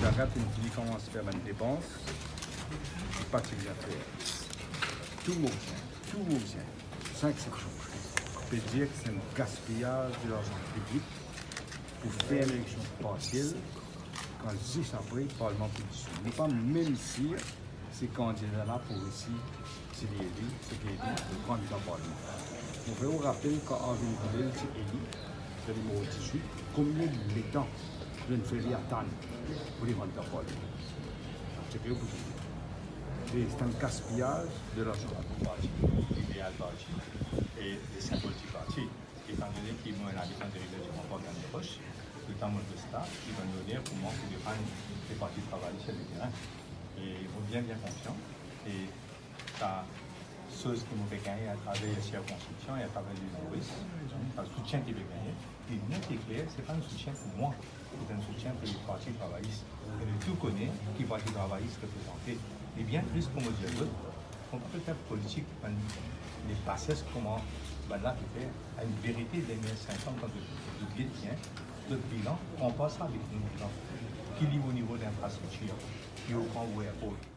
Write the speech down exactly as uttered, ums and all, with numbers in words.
Lagarde finn fini koumans fer bann depans, li pa ti bizin fer. Tou mo bizin, tou mo bizin, san exsepsion. Pe dir ki se enn gaspiyaz de larzan piblik pou fer enn eleksion partiel, kan zis apre, parlman pou dizoud. Nou pa mem sir si kandida la pou resi, si li eli, si li eli, pou kandida parlman. Mo fer ou rapel, kan Arvin Goulet ti eli, se nimero dizout, konbien letan zot inn fer li atann pou li rant dan parlman? Ti pe pou dir. E se enn gaspiyaz de larzan. Parti, ideal parti, e de sinbol ti parti. Etan done ki mwa, ena defann dirize di Grand Parc dan Pros, letan mo post la, li donn loner pou mwa pou defann le Parti Travayis lor leterin. E mo bien, bien konfian. E sa soz ki mo pe gagne atraver sirkonskriksyon e atraver Lil Moris, sa soutien ki pe gagne, li net e kler, se pa enn soutien pou mwa, se enn soutien pou le Parti Travayis. E nou tou kone ki Parti Travayis reprezante. Li bien plis, kouma mo dir zot, mo pa pe fer politik, bann, de bases kouma bannla pe fer. Enn verite, dernie sink an, kan zot, zot get bien, zot bilan konpar sa avek nou bilan. Ki li o nivo linfrastriktir, ki o kan ou airport.